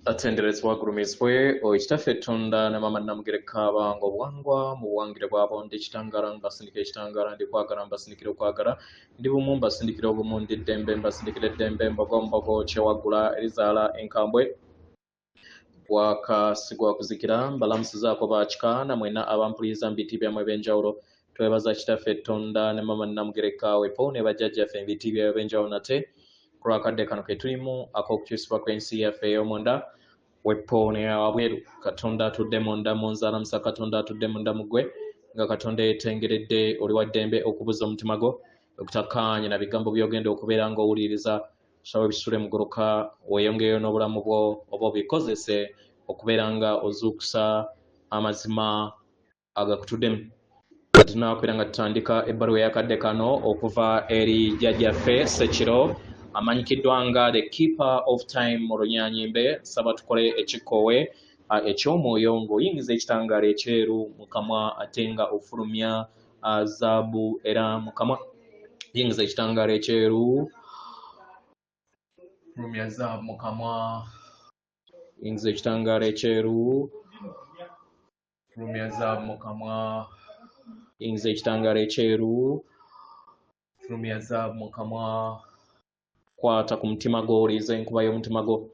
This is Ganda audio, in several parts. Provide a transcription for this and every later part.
Atenderezebwa agulumizibwe oyo Kitaffe Ttunda ne Maama Nnamugereka abanga obuwangwa mu buwangire bwabo. Ndi kitangaala mbasindikira ekitangaala, ndi kwagala mbasindikira okwagala, ndi bumu mbasindikira obumu, ndi ddembe mbasindikira eddembe, mbogo mbogo kyewaggula erizaala enkambwe, gwaka si gwa kuzikira. Mbalamusizaako bakika na mwenna abampuliriza mu biti byammwe eby'enjawulo. Twebaza Kitaffe Ttunda ne Maama Nnamugereka wepo ne bajjajjaffe mu biti byabwe eby'enjawulo nate ku lw'akadde kano ke tulimu ak'okukyusibwa kw'ensi yaffe ey'omunda wepo ne wabweru. Katonda atudde munda mu nze alamusa Katonda atudde munda mu ggwe, nga Katonda yeetengeredde. Oli wa ddembe okubuza omutima gwo okutakkaanya na bigambo by'ogenda okubeera ng'owuliriza. Sawa ebisule muguluka weeyongereyo n'obulamu bwo oba obikozese okubeera nga ozuukusa amazima agakutuddemu. Tunakubeera nga tutandika ebbaluwa eyakadde kano okuva eri jjajjaffe Ssekiro amanyikiddwa nga the keeper of time mu Lunyanyimbe. Saba tukole ekikkowe eky'omwoyo ng'oyingiza ekitangaala ekyeru mu kamwa ate nga ofulumya zaabu era mu kamwa. Yingiza ekitangaala ekyeru, fulumya zaabu mu kamwa. Yingiza ekitangaala ekyeru, fulumya zaabu mu kamwa. Yingiza ekitangaala ekyeru, fulumya zaabu mu kamwa. Kwata ku mutima gwo, owulirize enkuba y'omutima gwo.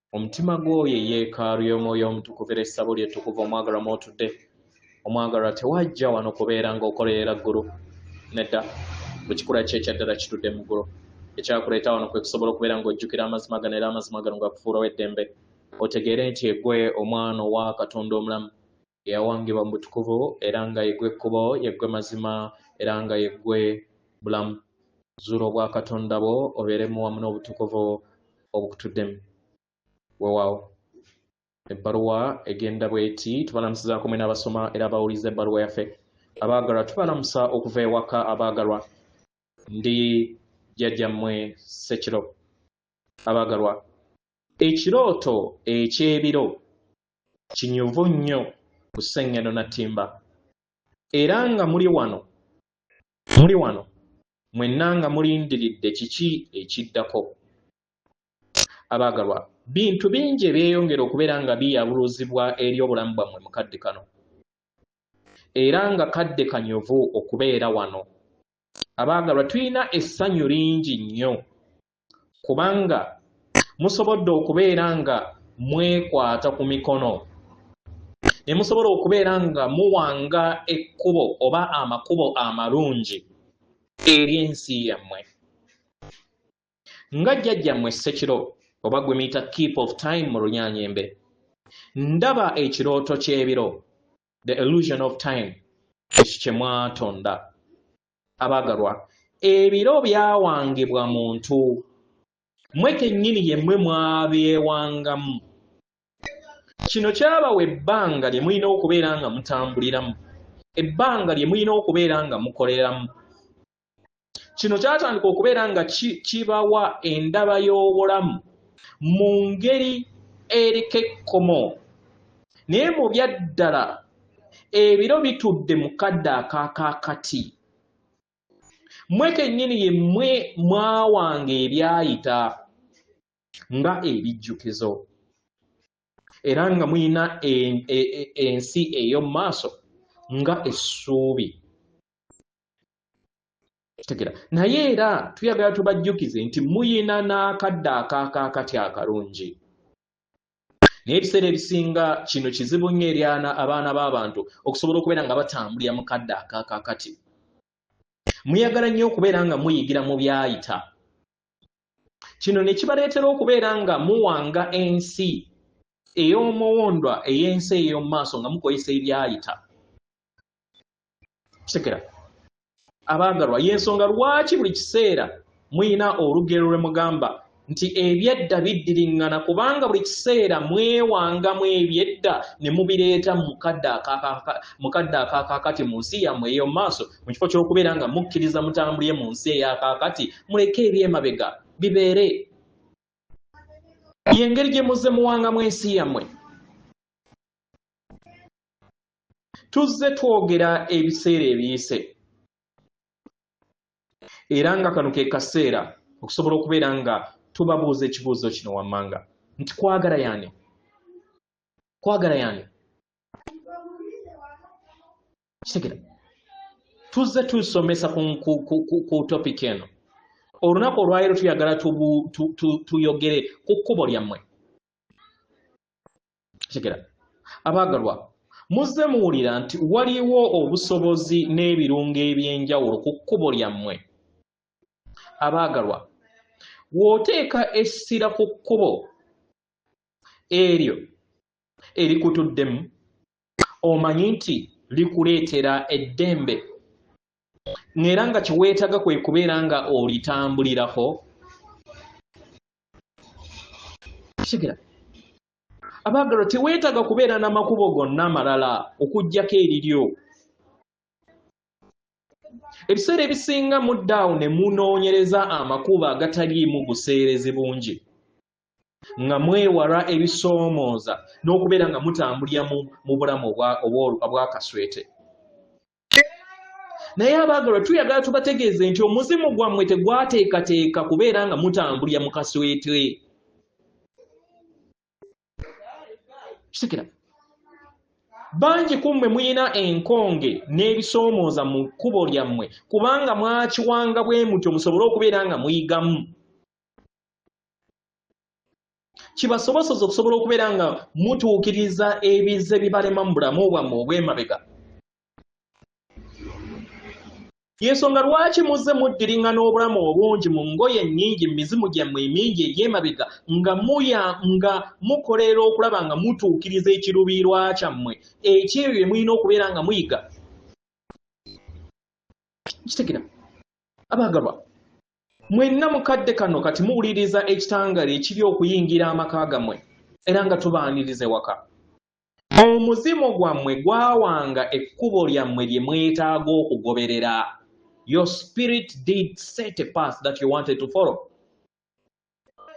Omutima gwo ye yeekaalu y'Omwoyo Omutukuvu era essabo lye ettukuvu omwagalwa mw'otudde. Omwagalwa, tewajja wano kubeera ng'okolerera ggulu, nedda. Bwe kikula ki ekyaddala kitudde mu ggulu. Ekyakuleeta wano kwe kusobola okubeera ng'ojjukira amazima gano era amazima gano gakufuula ow'eddembe, otegeere nti yeggwe omwana owa Katonda omulamu eyawangibwa mu butukuvu, era nga yeggwe kkubo, yeggwe mazima, era nga yeggwe bulamu. Zuula obwakatonda bwo obeeremu wamu n'obutukuvu obukutuddemu. Weewaawo. Ebbaluwa egenda bw'eti: tubalamusizaako mwena abasoma era abawuliriza ebbaluwa yaffe. Abaagalwa, tubalamusa okuva ewaka. Abaagalwa, ndi jjajjammwe Ssekiro. Abaagalwa, ekirooto eky'ebiro kinyuvu nnyo ku Ssengendo na Ttimba, era nga muli wano, muli wano mwenna nga mulindiridde kiki ekiddako. Abaagalwa, bintu bingi ebyeyongera okubeera nga biyabuluzibwa eri obulamu bwammwe mu kadde kano, era nga kadde kanyuvu okubeera wano. Abaagalwa, tulina essanyu lingi nnyo kubanga musobodde okubeera nga mwekwata ku mikono ne musobola okubeera nga muwanga ekkubo oba amakubo amalungi eri ensi yammwe. Nga jjajjammwe Ssekiro oba gwe muyita keep of time mu Lunyanyembe, ndaba ekirooto ky'ebiro, the illusion of time, ekyo kye mwatonda. Abaagalwa, ebiro byawangibwa muntu, mmwe kennyini yemmwe mwabyewangamu. Kino kyabawa ebbanga lye mulina okubeera nga mutambuliramu, ebbanga lye mulina okubeera nga mukoleramu. Kino kyatandika okubeera nga kibawa endaba y'obulamu mu ngeri eriko ekkomo, naye mu byaddala ebiro bitudde mu kadde ak'akaakati. Mmwe kennyini yemmwe mwawanga ebyayita nga ebijjukizo, era nga mulina ensi ey'omu maaso nga essuubi. Kitegera? Naye era tuyagala tubajjukize nti muyina n'akadde ak'akaakati akalungi. Naye ebiseera ebisinga kino kizibu nnyo eri abaana b'abantu okusobola okubeera nga batambulira mu kadde ak'akaakati. Muyagala nnyo okubeera nga muyigira mu byayita. Kino ne kibaleetera okubeera nga muwanga ensi ey'omuwondwa ey'ensi ey'omu maaso nga mukozesa ebyayita. Kitegera? Abaagalwa, y'ensonga lwaki buli kiseera mulina olugero lwe mugamba nti ebyedda biddiriŋŋana, kubanga buli kiseera mwewangamu ebyedda ne mubireeta mu kadde ak'akaakati mu nsi yammwe ey'omu maaso, mu kifo ky'okubeera nga mukkiriza mutambulire mu nsi ey'akaakati, muleke eby'emabega bibeere. Y'engeri gye muzze muwangamu ensi yammwe. Tuzze twogera ebiseera ebiyise, era nga kano ke kaseera okusobola okubeera nga tubabuuza ekibuuzo kino wammanga nti kwagala yaani? Kwagala yani? Kitegera, tuzze tusomesa ku topic eno. Olunaku olwaleero tuyagala tuyogere ku kkubo lyammwe. Kitegera, abaagalwa, muzze muwulira nti waliwo obusobozi n'ebirungo eby'enjawulo ku kkubo lyammwe. Abaagalwa, w'oteeka essira ku kkubo eryo erikutuddemu, omanyi nti likuleetera eddembe, ng'era nga kyeweetaaga kwe kubeera nga olitambulirako. Kitegera, abaagalwa, teweetaaga kubeera n'amakubo gonna amalala okuggyako eriryo. Ebiseera ebisinga muddaawo ne munoonyereza amakubo agataliimu buseerezi bungi, nga mwewala ebisoomooza n'okubeera nga mutambulira mu bulamu obwakaswete. Naye abaagalwa, tuyagala tubategeeze nti omuzimu gwammwe tegwateekateeka kubeera nga mutambulira mu kaswete. Kitegera, bangi ku mmwe muyina enkonge n'ebisoomooza mu kkubo lyammwe, kubanga mwakiwanga bwe mutyo musobole okubeera nga muyigamu, kibasoboseza okusobola okubeera nga mutuukiriza ebizze bibalema mu bulamu bwammwe obw'emabega. Yensonga lwaki muzze muddiriŋŋana obulamu obungi mu ngoye nnyingi mu mizimu gyammwe emingi egy'emabega, nga muya nga mukolerera okulaba nga mutuukiriza ekiruubirirwa kyammwe ekyebyo bye mulina okubeera nga muyiga. Kitegera, abaagalwa, mwenna mukadde kano kati muwuliriza ekitangaala ekiri okuyingira amaka gammwe, era nga tubaaniriza ewaka. Omuzimu gwammwe gwawanga ekkubo lyammwe lye mwetaaga okugoberera. Your spirit did set a path that you wanted to follow.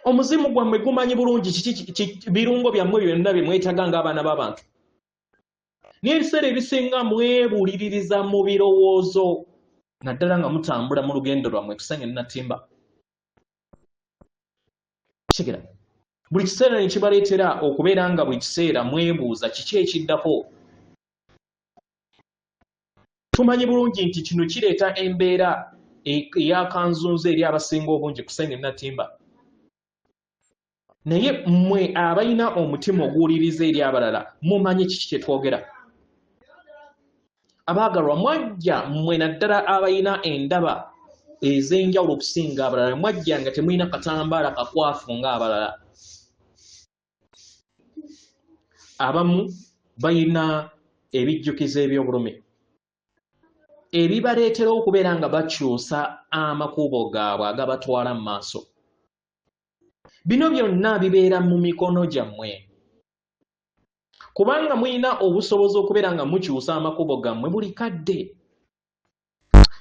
Omuzimu gwammwe gumanyi bulungi kiki birungo byammwe byonna bye mwetaaga ng'abaana b'abantu, naye ebiseera ebisinga mwebuuliririza mu birowoozo, naddala nga mutambula mu lugendo lwammwe kusenge natimba. Kitegera, buli kiseera ne kibaleetera okubeera nga buli kiseera mwebuuza kiki ekiddako. Tumanyi bulungi nti kino kireeta embeera ey'akanzunzu eri abasinga obungi kusenge natimba, naye mmwe abalina omutima oguwuliriza eri abalala mumanyi kiki kye twogera. Abaagalwa, mwajja mmwe naddala abalina endaba ez'enjawulo okusinga abalala, mwajja nga temulina katambaala kakwafu ng'abalala. Abamu balina ebijjukizo eby'obulumi ebibaleetera okubeera nga bakyusa amakubo gaabwe agabatwala mu maaso. Bino byonna bibeera mu mikono gyammwe, kubanga mulina obusobozi okubeera nga mukyusa amakubo gammwe buli kadde.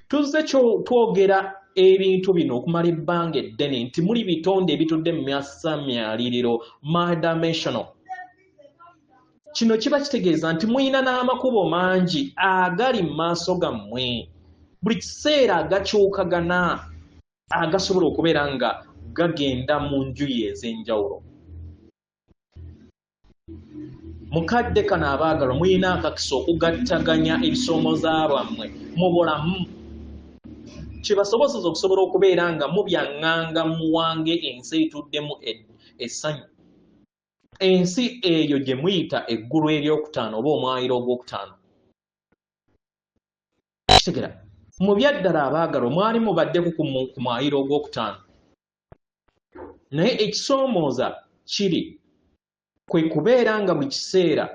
Tuzze twogera ebintu bino okumala ebbanga eddene nti muli bitonde ebitudde mu myasamyaliriro, multidimensional. Kino kiba kitegeeza nti mulina n'amakubo mangi agali mu maaso gammwe buli kiseera, agakyukagana, agasobola okubeera nga gagenda mu njuyi ez'enjawulo. Mukadde kano, abaagalwa, mulina akakisa okugattaganya ebisoomooza bwammwe mu bulamu, kibasobozesa okusobola okubeera nga mubyaŋŋanga muwange ensi etuddemu essanyu, ensi eyo gye muyita eggulu eryokutaano oba omwayiro ogwokutaano. Kitegera, mu byaddala, abaagalwa, mwali mubaddeku ku mwayiro ogwokutaano, naye ekisoomooza kiri kwe kubeera nga buli kiseera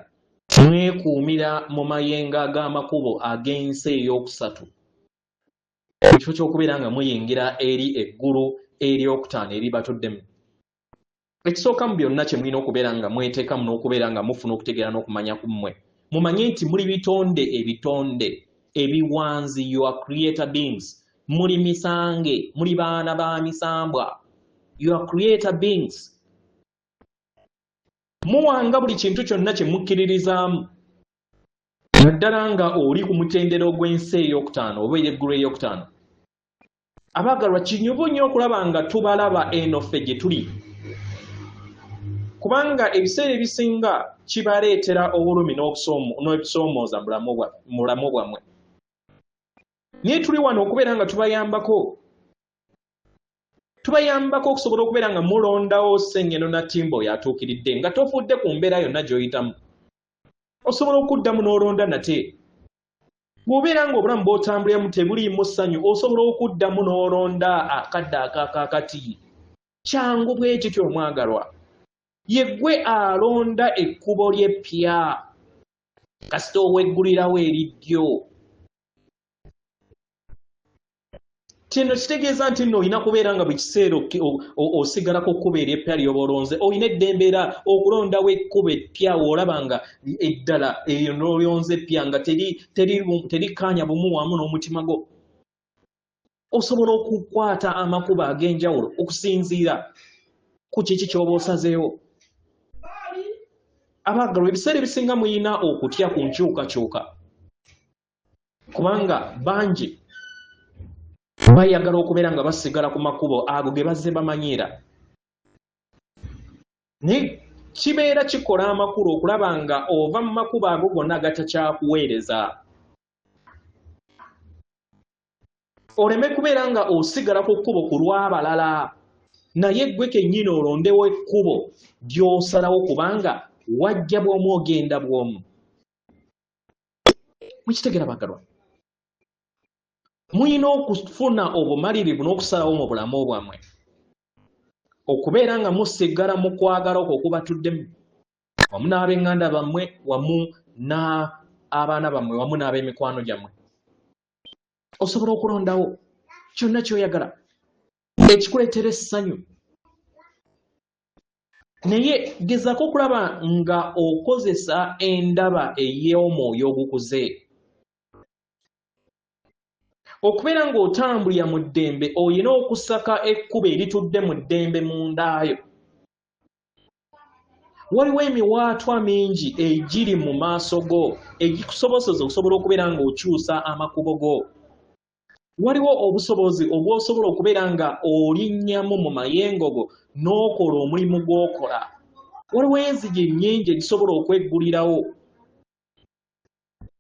mwekuumira mu mayengo ag'amakubo ag'ensi ey'okusatu mu kifo ky'okubeera nga muyingira eri eggulu eryokutaano eribatuddemu. Ekisooka mu byonna kye mulina okubeera nga mweteekamu n'okubeera nga mufuna okutegeera n'okumanya ku mmwe, mumanye nti muli bitonde, ebitonde ebiwanzi. You are creator beings. Muli misange, muli baana ba misambwa. You are creator beings. Muwanga buli kintu kyonna kye mukkiririzaamu, naddala nga oli ku mutendera ogw'ensi ey'okutaano oba eyeggulu ey'okutaano. Abaagalwa, kinyuvu nnyo okulaba nga tubalaba eno ffe gye tuli. Kubanga ebiseera ebisinga kibaleetera obulumi n'obusoomooza mu bulamu bwammwe. Naye tuli wano okubeera nga tubayambako. Tubayambako okusobola okubeera nga mulondawo Ssengendo Natimba oyo atuukiridde nga tofudde ku mbeera yonna gy'oyitamu. Osobola okuddamu n'olonda nate. Bw'obeera ng'obulamu bw'otambuliramu tebuliimu ssanyu, osobola okuddamu n'olonda akadde ak'akaakati. Kyangu bwe kityo omwagalwa. Ye ggwe alonda ekkubo ly'eppya. Kasita oweggulirawo eriddyo. Kino kitegeeza nti nno olina kubeera nga buli kiseera osigala ku kkubo ery'eppya ly'oba olonze. Olina eddembe era okulondawo ekkubo eppya w'olaba nga eddala eryo n'olyonze eppya nga terikkaanya bumu wamu n'omutima gwo. Osobola okukwata amakubo ag'enjawulo okusinziira ku kiki ky'oba osazeewo. Abaagalwa, ebiseera ebisinga muyina okutya ku nkyukakyuka. Kubanga bangi bayagala okubeera nga basigala ku makubo ago ge bazze bamanyiira. Naye kibeera kikola amakulu okulaba nga ova mu makubo ago gonna agatakyakuweereza. Oleme kubeera nga osigala ku kkubo ku lw'abalala, naye ggwe kennyini olondewo ekkubo ly'osalawo kubanga wajja bw'omu ogenda bw'omu. Mukitegera bagalwa? Mulina okufuna obumalirivu n'okusalawo mu bulamu bwammwe okubeera nga musigala mu kwagala okwo okubatuddemu wamu n'ab'eŋŋanda bammwe wamu n'abaana bammwe wamu n'ab'emikwano gyammwe. Osobola okulondawo kyonna ky'oyagala ekikuleetera essanyu, naye gezaako okulaba nga okozesa endaba ey'omwoyo ogukuze. Okubeera ng'otambulira mu ddembe, olina okusaka ekkubo eritudde mu ddembe mundaayo. Waliwo emiwaatwa mingi egiri mu maaso go egikusobozesa okusobola okubeera ng'okyusa amakubo go. Waliwo obusobozi obw'osobola okubeera nga olinnyamu mu mayengo go n'okola omulimu gw'okola. Waliwo enzigi nnyingi ezisobola okweggulirawo.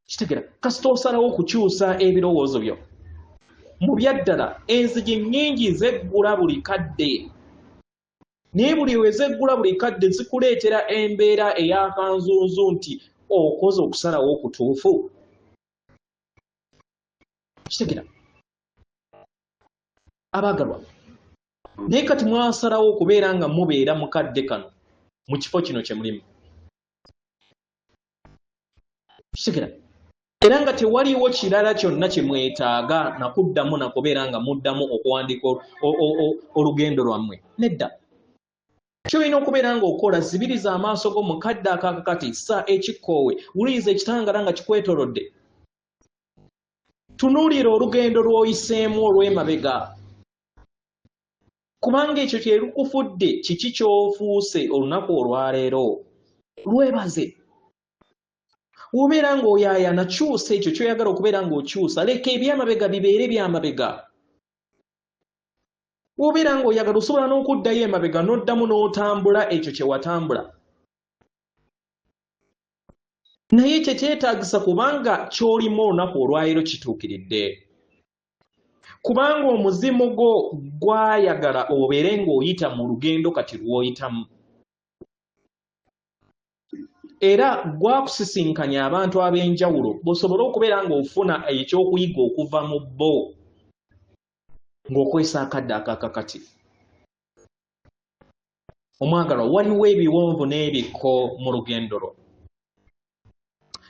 Kitegera kasita osalawo okukyusa ebirowoozo byo. Mu byaddala enzigi nnyingi zeggula buli kadde. Naye buli we zeggula buli kadde zikuleetera embeera ey'akanzunzu nti okoze okusalawo okutuufu. Kitegera abaagalwa, naye kati mwasalawo okubeera nga mubeera mu kadde kano mu kifo kino kye mulimu. Kitegera era nga tewaliwo kirala kyonna kye mwetaaga na kuddamu na kubeera nga muddamu okuwandiika olugendo lwammwe. Nedda. Ky'olina okubeera ng'okola, zibiriza amaaso go mu kadde ak'akakati, ssa ekikkoowe, wuliriza ekitangala nga kikwetoolodde. Tunuulira olugendo lw'oyiseemu olw'emabega, kubanga ekyo kye lukufudde kiki ky'ofuuse olunaku olwaleero. Lwebaze. Bw'obeera ng'oyaayana, kyusa ekyo ky'oyagala okubeera ng'okyusa. Leka eby'amabega bibeere byamabega. Bw'obeera ng'oyagala, osobola n'okuddayo emabega n'oddamu n'otambula ekyo kye watambula. Naye ekyo kyetaagisa kubanga ky'olimu olunaku olwaleero kituukiridde. Kubanga omuzimu gwo gwayagala obeere ng'oyita mu lugendo kati lw'oyitamu. Era gwakusisinkanya abantu ab'enjawulo bw'osobole okubeera ng'ofuna ekyokuyiga okuva mu bo ng'okozesa akadde akakakati. Omwagalwa, waliwo ebiwonvu n'ebikko mu lugendo lwo,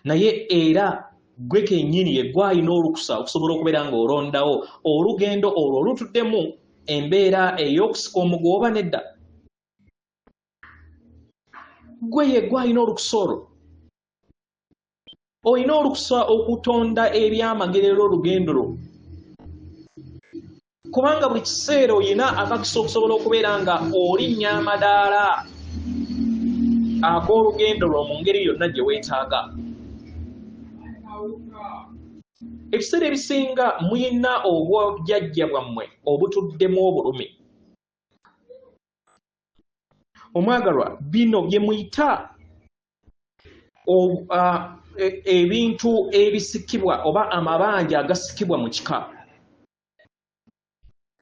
naye era ggwe kennyini ye ggwe alina olukusa okusobola okubeera ng'olondawo olugendo olwo olutuddemu embeera ey'okusika omuguwa oba nedda. Ggwe ye ggwe alina olukusa olwo. Olina olukusa okutonda ebyamagero era olugendo lwo, kubanga buli kiseera olina akakisa okusobola okubeera nga olinnya amadaala ak'olugendo lwo mu ngeri yonna gye weetaaga. Ebiseera ebisinga mulina obwajjajja bwammwe obutuddemu obulumi. Omwagalwa, bino bye muyita ebintu ebisikibwa oba amabanja agasikibwa mu kika,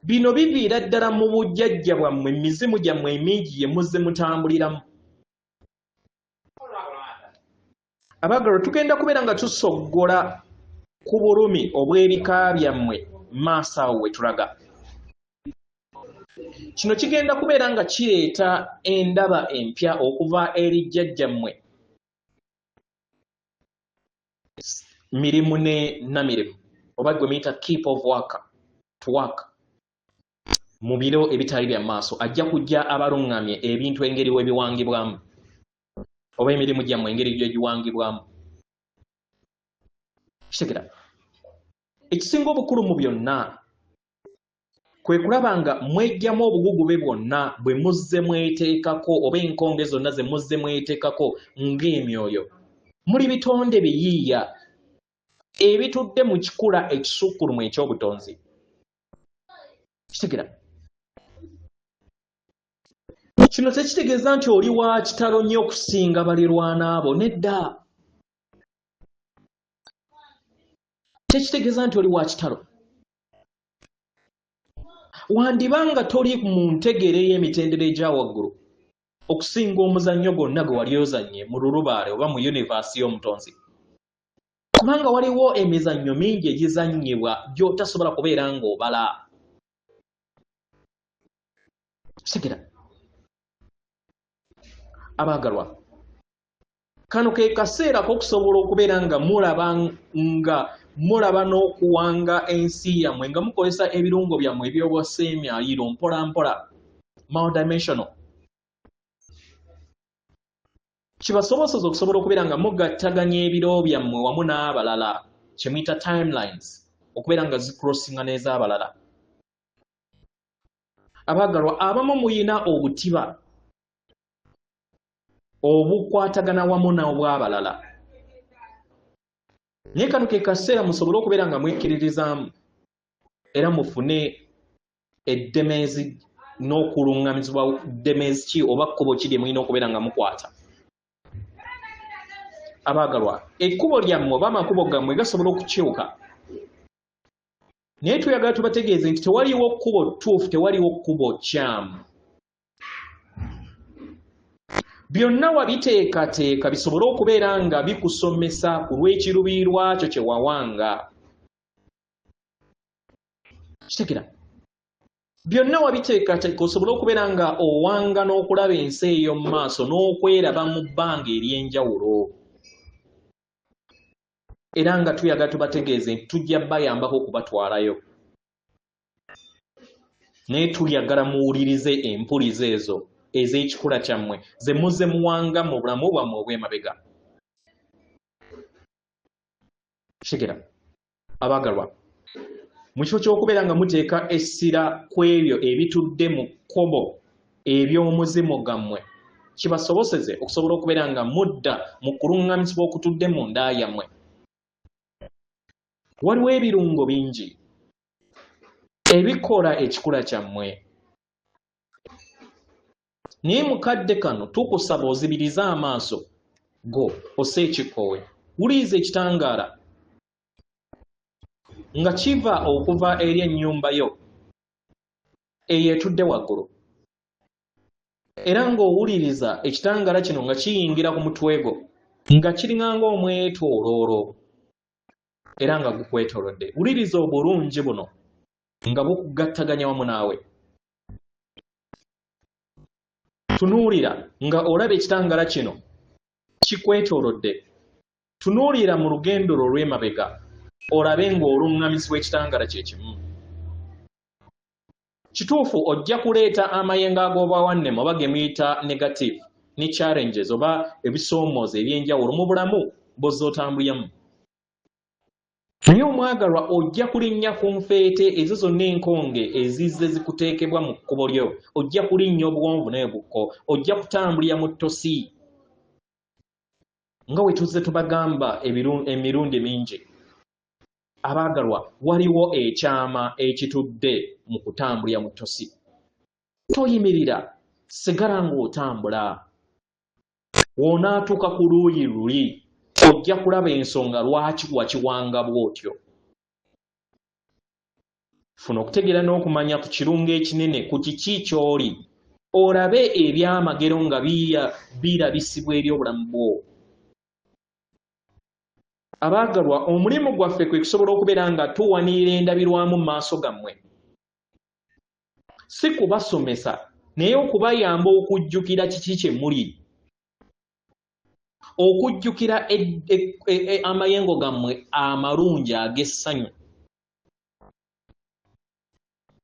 bino biviira ddala mu bujjajja bwammwe, emizimu gyammwe emingi gye muzze mutambuliramu. Abaagalwa, tugenda kubeera nga tusoggola ku bulumi obw'ebika byammwe maaso awo we tulaga. Kino kigenda kubeera nga kireeta endaba empya okuva eri jjajjammwe Mirimu ne Namirimu, oba gwe muyita keep of work to work. Mu biro ebitali bya maaso ajja kujja abaluŋŋamye ebintu engeri webiwangibwamu oba emirimu gyammwe engeri gyegiwangibwamu. Kitegera, ekisinga obukulu mu byonna kwe kulaba nga mwejjamu obugugube bwonna bwe muzze mweteekako oba enkonge zonna ze muzze mweteekako ng'emyoyo. Muli bitonde biyiiya ebitudde mu kikula ekisukkulumu eky'obutonzi. Kitegera, kino tekitegeeza nti oli wa kitalo nnyo okusinga balirwana abo, nedda. Tekitegeeza nti oli wa kitalo. Wandiba nga toli mu ntegeera ey'emitendera egya waggulu okusinga omuzannyo gwonna gwe wali ozannye mu lulubaale oba mu universe y'omutonzi, kubanga waliwo emizannyo mingi egizannyibwa gy'otasobola kubeera ng'obala. Kitegera, abaagalwa, kano ke kaseera k'okusobola okubeera nga mulaba n'okuwanga ensi yammwe nga mukozesa ebirungo byammwe eby'obwaseemyayiro mpola mpola, multidimensional, kibasoboseza okusobola okubeera nga mugattaganya ebiro byammwe wamu n'abalala, kye muyita timelines, okubeera nga zicrossinga n'ez'abalala. Abaagalwa, abamu muyina obutiba obukwatagana wamu n'obw'abalala, naye kano ke kaseera musobole okubeera nga mwekkiririzaamu era mufune eddemeezi n'okuluŋŋamizibwa ddemeezi ki oba kkubo ki lye mulina okubeera nga mukwata. Abaagalwa, ekkubo lyammwe oba amakubo gammwe gasobola okukyuka, naye tweyagala tubategeeze nti tewaliwo kkubo ttuufu, tewaliwo kkubo kyamu. Byonna wabiteekateeka bisobole okubeera nga bikusomesa ku lw'ekiruubirirwa kyo kye wawanga. Kitegera, byonna wabiteekateeka osobole okubeera nga owanga n'okulaba ensi ey'omu maaso n'okweraba mu bbanga ery'enjawulo. Era nga tuyagala tubategeeze nti tujja bayambako okubatwalayo, naye tuyagala muwulirize empulizo ezo ez'ekikula kyammwe ze muzze muwanga mu bulamu bwammwe obw'emabega. Kitegera, abaagalwa, mu kifo ky'okubeera nga muteeka essira ku ebyo ebitudde mu kkobo eby'omuzimu gammwe, kibasoboseze okusobola okubeera nga mudda mu kuluŋŋamizibwa okutudde mu nda yammwe. Waliwo ebirungo bingi ebikola ekikula kyammwe, naye mukadde kano tukusaba ozibirize amaaso go, osse ekikkowe, wuliriza ekitangaala nga kiva okuva eri ennyumba yo eyo etudde waggulu, era ng'owuliriza ekitangaala kino nga kiyingira ku mutwe gwo nga kiringa ng'omwetooloolo era nga gukwetoolodde. Wuliriza obulungi buno nga bukugattaganya wamu naawe. Tunuulira nga olaba ekitangaala kino kikwetoolodde. Tunuulira mu lugendo lwo olw'emabega olabe ng'oluŋŋamizibwa ekitangaala kye kimu. Kituufu, ojja kuleeta amayengo ag'obwawannema oba ge muyita negative ne challenges oba ebisoomooza ebyenjawulo mu bulamu bw'ozze otambuliramu, naye omwagalwa, ojja kulinnya ku nfeete ezo zonna enkonge ezizze zikuteekebwa mu kkubo lyo. Ojja kulinnya obuwonvu n'ebukko, ojja kutambulira mu ttosi nga we tuzze tubagamba emirundi mingi. Abaagalwa, waliwo ekyama ekitudde mu kutambulira mu ttosi. Toyimirira. Sigala ng'otambula. W'onaatuuka ku luuyi luli, ojja kulaba ensonga lwaki wakiwanga bw'otyo. Funa okutegeera n'okumanya ku kirungo ekinene ku kiki ky'oli, olabe ebyamagero nga birabisibwa eri obulamu bwo. Abaagalwa, omulimu gwaffe kwe kusobola okubeera nga tuwanirira endabirwamu mu maaso gammwe. Si kubasomesa, naye okubayamba okujjukira kiki kye muli. Okujjukira amayengo gammwe amalungi ag'essanyu.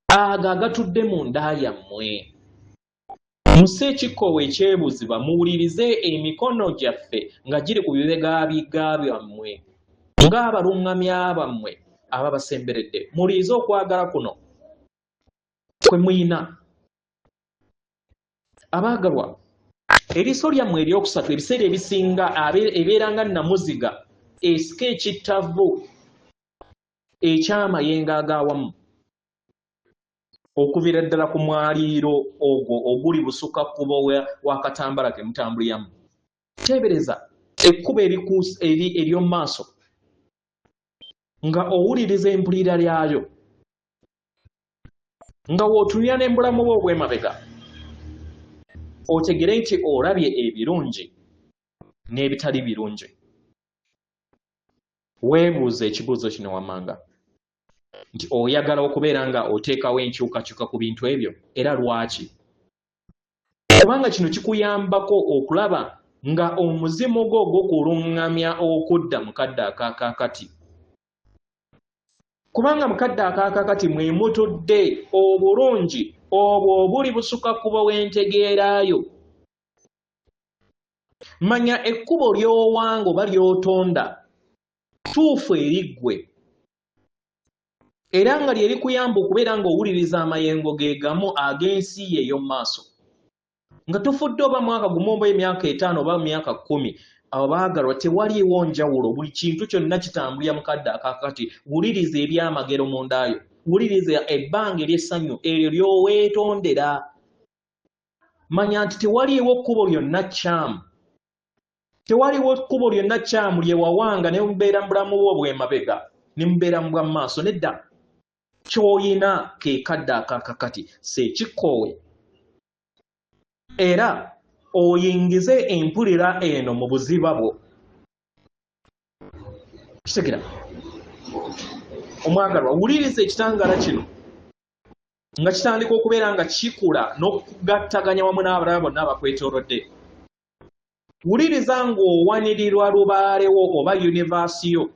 Ago agatudde mu nda yammwe. Musse ekikkoowe eky'ebuziba, muwulirize emikono gyaffe nga giri ku bibegabega byammwe, ng'abaluŋŋamya bammwe ababasemberedde. Muwulirize okwagala kuno kwe muyina. Abaagalwa, eriiso lyammwe eryokusatu ebiseera ebisinga ebeera nga nnamuziga esika ekittavvu eky'amayengo ag'awamu. Okuviira ddala ku mwaliiro ogwo oguli busukka kkubo wa katambala ke mutambuliramu. Teebereza ekkubo ery'omu maaso nga owuliriza empulira lyayo, nga w'otunulira ne mu bulamu bwo obw'emabega, otegere nti olabye ebirungi n'ebitali birungi. Weebuuze ekibuuzo kino wammanga nti oyagala okubeera nga oteekawo enkyukakyuka ku bintu ebyo era lwaki? Kubanga kino kikuyambako okulaba nga omuzimu gwo gukuluŋŋamya okudda mu kadde ak'akaakati. Kubanga mu kadde ak'akaakati mwe mutudde obulungi obwo obuli busukka kkubo w'entegeera yo. Manya ekkubo ly'owanga oba ly'otonda ttuufu eri ggwe era nga lye likuyamba okubeera ng'owuliriza amayengo ge gamu ag'ensi yo ey'omu maaso. Nga tufudde oba mwaka gumu oba emyaka etaano oba myaka kkumi, abaagalwa tewaliiwo njawulo, buli kintu kyonna kitambulira mu kadde akakati. Wuliriza ebyamagero mu nda yo, wuliriza ebbanga ery'essanyu eryo ly'oweetondera. Manya nti tewaliiwo kkubo lyonna kkyamu. Tewaliwo kkubo lyonna kkyamu lye wawanga ne mubeera mu bulamu bwo obw'emabega ne mubeera mu bwa mu maaso. Nedda. Ky'olina ke kadde akakakati. Si ekikkoowe. Era oyingize empulira eno mu buziba bwo. Kitegera? Omwagalwa, wuliriza ekitangaala kino nga kitandika okubeera nga kikula n'okugattaganya wamu n'abalala bonna abakwetoolodde. Wuliriza ng'owanirirwa lubaale wo oba yunivaasi yo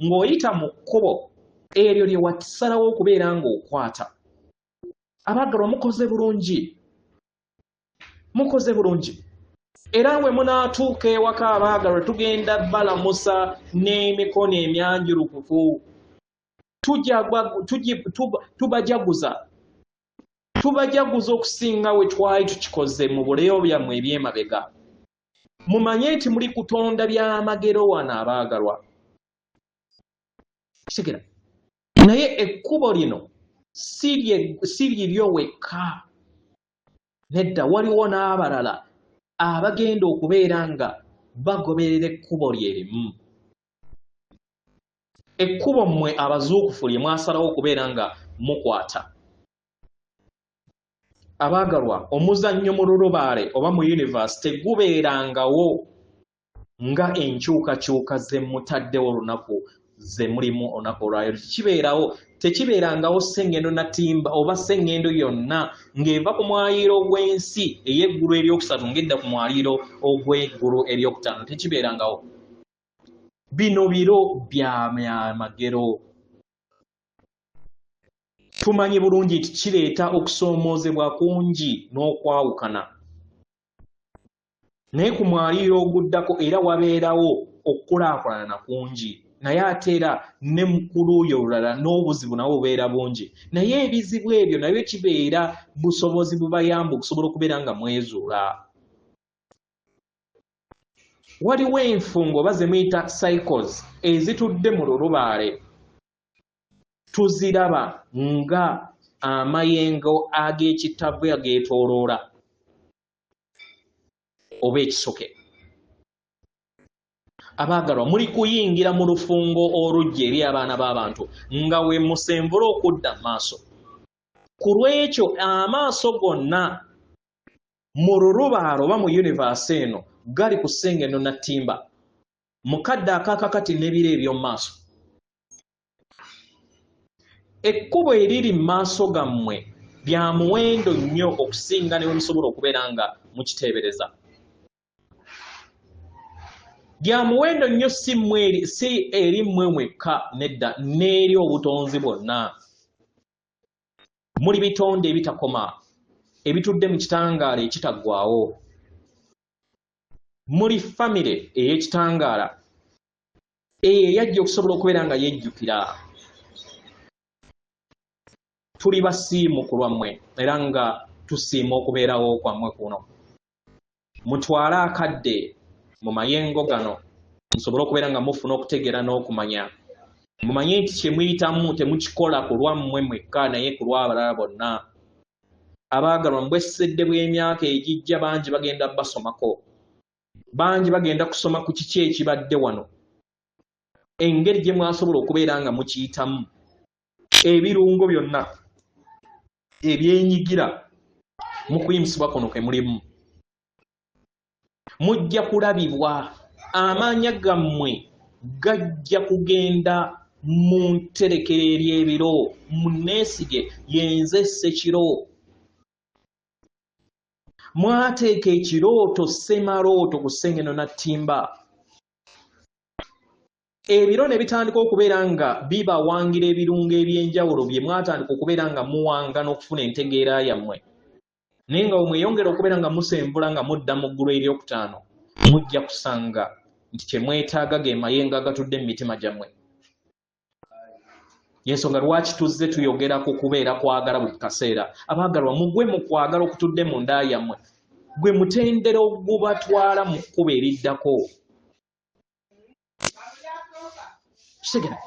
ng'oyita mu kkubo eryo lye wasalawo okubeera ng'okwata. Abaagalwa mukoze bulungi, mukoze bulungi. Era bwe munaatuuka ewaka abaagalwa tugenda balamusa n'emikono emyanjulukufu. Tubajaguza. Tubajaguza okusinga we twali tukikoze mu buleeo byammwe eby'emabega. Mumanye nti muli kutonda byamagero wano abaagalwa. Kitegera? Naye ekkubo lino si liryo wekka. Nedda, waliwo n'abalala abagenda okubeera nga bagoberera ekkubo lye limu. Ekkubo mmwe abazuukufu lye mwasalawo okubeera nga mukwata. Abaagalwa, omuzannyo mu lulubaale oba mu universe tegubeerangawo nga enkyukakyuka ze mutaddewo olunaku ze mulimu olunaku olwaleero. Tekibeerawo, tekibeerangawo ssengendo na ttimba oba ssengendo yonna ng'eva ku mwaliiro gw'ensi ey'eggulu eryokusatu ng'edda ku mwaliiro ogw'eggulu eryokutaano. Tekibeerangawo. Bino biro bya myamagero. Tumanyi bulungi nti kireeta okusoomoozebwa kungi n'okwawukana. Naye ku mwaliiro oguddako era wabeerawo okukulaakulana kungi. Naye ate era ne ku luuyi olulala n'obuzibu nabwo bubeera bungi. Naye ebizibu ebyo nabyo kibeera busobozi bubayamba okusobola okubeera nga mwezuula. Waliwo enfungo oba ze muyita cycles ezitudde mu lulubaale. Tuziraba nga amayengo ag'ekittavvu ageetooloola. oba ekisoke. Abaagalwa, muli kuyingira mu lufungo olujja eri abaana b'abantu nga we musenvula okudda mu maaso. Ku lw'ekyo amaaso gonna mu lulubaalo oba mu universe eno gali ku Ssengendo Nattimba mu kadde akakakati n'ebiro eby'omu maaso. Ekkubo eriri mu maaso gammwe lya muwendo nnyo okusinga ne bwe musobola okubeera nga mukiteebereza. Lya muwendo nnyo si mmwe eri, si eri mmwe mwekka nedda, n'eri obutonzi bwonna. Muli bitonde ebitakoma, ebitudde mu kitangaala ekitaggwaawo. Muli famire ey'ekitangaala eyo eyajja okusobola okubeera nga yejjukira. Tuli basiimu ku lwammwe era nga tusiima okubeerawo kwammwe kuno. Mutwale akadde mu mayengo gano musobole okubeera nga mufuna okutegeera n'okumanya. Mumanye nti kye muyitamu temukikola ku lwammwe mwekka naye ku lw'abalala bonna. Abaagalwa, mu bwessedde bw'emyaka egijja bangi bagenda basomako. Bangi bagenda kusoma ku kiki ekibadde wano, engeri gye mwasobola okubeera nga mukiyitamu, ebirungo byonna ebyenyigira mu kuyimusibwa kuno kwe mulimu. Mujja kulabibwa, amaanya gammwe gajja kugenda mu nterekero ery'ebiro. Munneesige, yenze Ssekiro. Mwateeka ekirooto ssemalooto ku Ssengendo Nattimba. Ebiro ne bitandika okubeera nga bibawangira ebirungo eby'enjawulo bye mwatandika okubeera nga muwanga n'okufuna entegeera yammwe. Naye nga bwe mweyongera okubeera nga musenvula nga mudda mu ggulu eryokutaano, mujja kusanga nti kye mwetaaga ge mayengo agatudde mu mitima gyammwe. Yensonga lwaki tuzze tuyogera ku kubeera kwagala buli kaseera. Abaagalwa, mugwe mu kwagala okutudde mu nda yammwe, gwe mutendera ogubatwala mu kkubo eriddako. Kitegera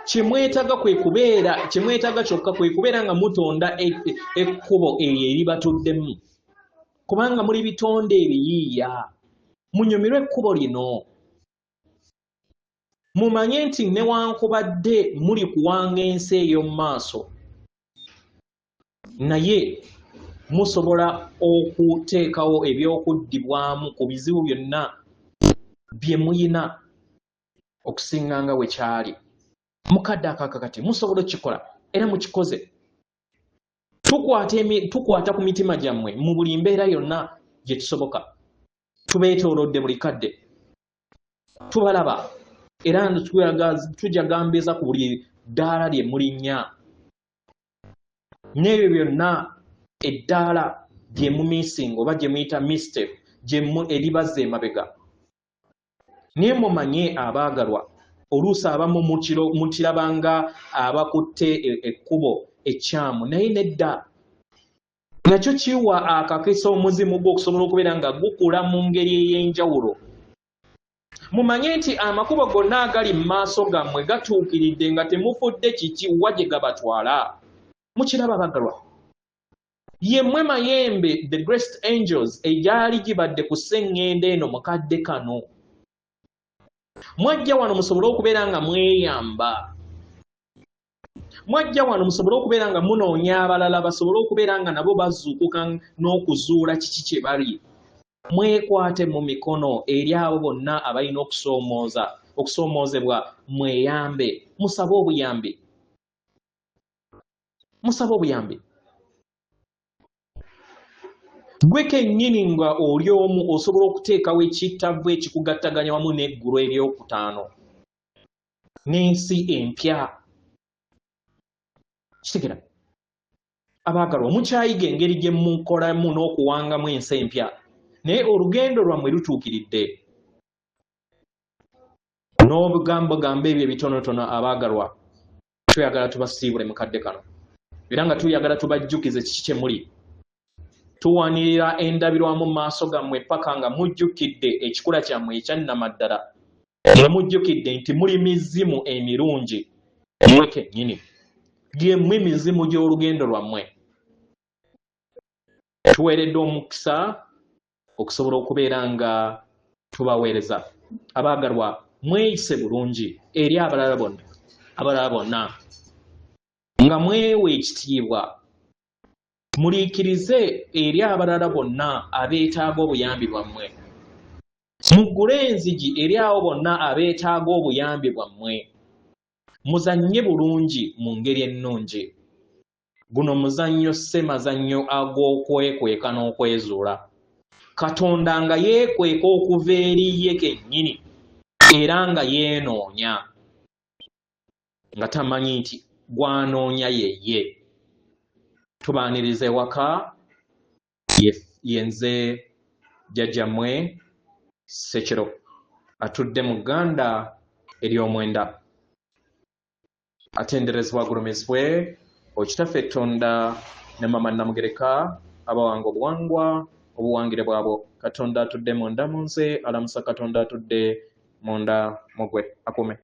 kyemwetaaga kwe kubeera, kyemwetaaga kyokka kwe kubeera nga mutonda ekkubo eryo eribatuddemu, kubanga muli bitonde ebiyiiya. Munyumirwe ekkubo lino, mumanye nti newankubadde muli kuwanga ensi ey'omu maaso, naye musobola okuteekawo eby'okuddibwamu ku bizibu byonna bye muyina okusinga nga bwe kyali mu kadde akakakati. Musobola okukikola era mukikoze. Tukwata ku mitima gyammwe mu buli mbeera yonna gye tusoboka. Tubeetoolodde buli kadde, tubalaba era tujagambiza ku buli ddaala lye mulinnya n'ebyo byonna eddaala lye mumiisinga oba gye muyita mistep eribazza emabega. Naye mumanye abaagalwa, oluusi abamu mukiraba nga abakutte ekkubo ekkyamu, naye nedda. Nakyo kiwa akakisa omuzimu gwo okusobola okubeera nga gukula mu ngeri ey'enjawulo. Mumanye nti amakubo gonna agali mu maaso gammwe gatuukiridde nga temufudde kiki wa gye gabatwala. Mukiraba abagalwa? Ye mmwe mayembe the great angels egyali gibadde ku sseŋŋendo eno mu kadde kano. Mwajja wano musobole okubeera nga mweyamba. Mwajja wano musobole okubeera nga munoonya abalala basobole okubeera nga nabo bazuukuka n'okuzuula kiki kye bali. Mwekwate mu mikono eri abo bonna abalina okusoomoozebwa, mweyambe, musabe obuyambi. Musabe obuyambi. Gwe kennyini nga oli omu osobola okuteekawo ekittavu ekikugattaganya wamu n'eggulu eryokutaano n'ensi empya. Kitegera abaagalwa, mukyayiga engeri gye mukolamu n'okuwangamu ensi empya, naye olugendo lwammwe lutuukiridde. N'obugambogamba ebyo ebitonotono abaagalwa, tuyagala tubasiibule mu kadde kano, era nga tuyagala tubajjukize kiki kye muli. Tuwanirira endabirwamu mu maaso gammwe paka nga mujjukidde ekikula kyammwe ekyannamaddala, nga mujjukidde nti muli mizimu emirungi mmwe kennyini, gyemmwe mizimu gy'olugendo lwammwe. Tuweereddwa omukisa okusobola okubeera nga tubaweereza. Abaagalwa, mweyise bulungi eri abalala bonna, abalala bonna nga mwewa ekitiibwa, muliikirize eri abalala bonna abeetaaga obuyambi bwammwe, muggule enzigi eri abo bonna abeetaaga obuyambi bwammwe, muzannye bulungi mu ngeri ennungi. Guno muzannyo ssemazannyo ag'okwekweka n'okwezuula. Katonda nga yeekweka okuva eri ye kennyini era nga yeenoonya, nga tamanyi nti gwanoonya yeye. Tubaaniriza ewaka, yenze jjajjammwe Ssekiro atudde mu Gganda ery'omwenda. Atenderezebwa agulumizibwe Okitaffe Ttonda ne Mama Namugereka abawanga obuwangwa obuwangire bwabwo. Katonda atudde munda mu nze alamusa Katonda atudde munda mu gwe. Akuume.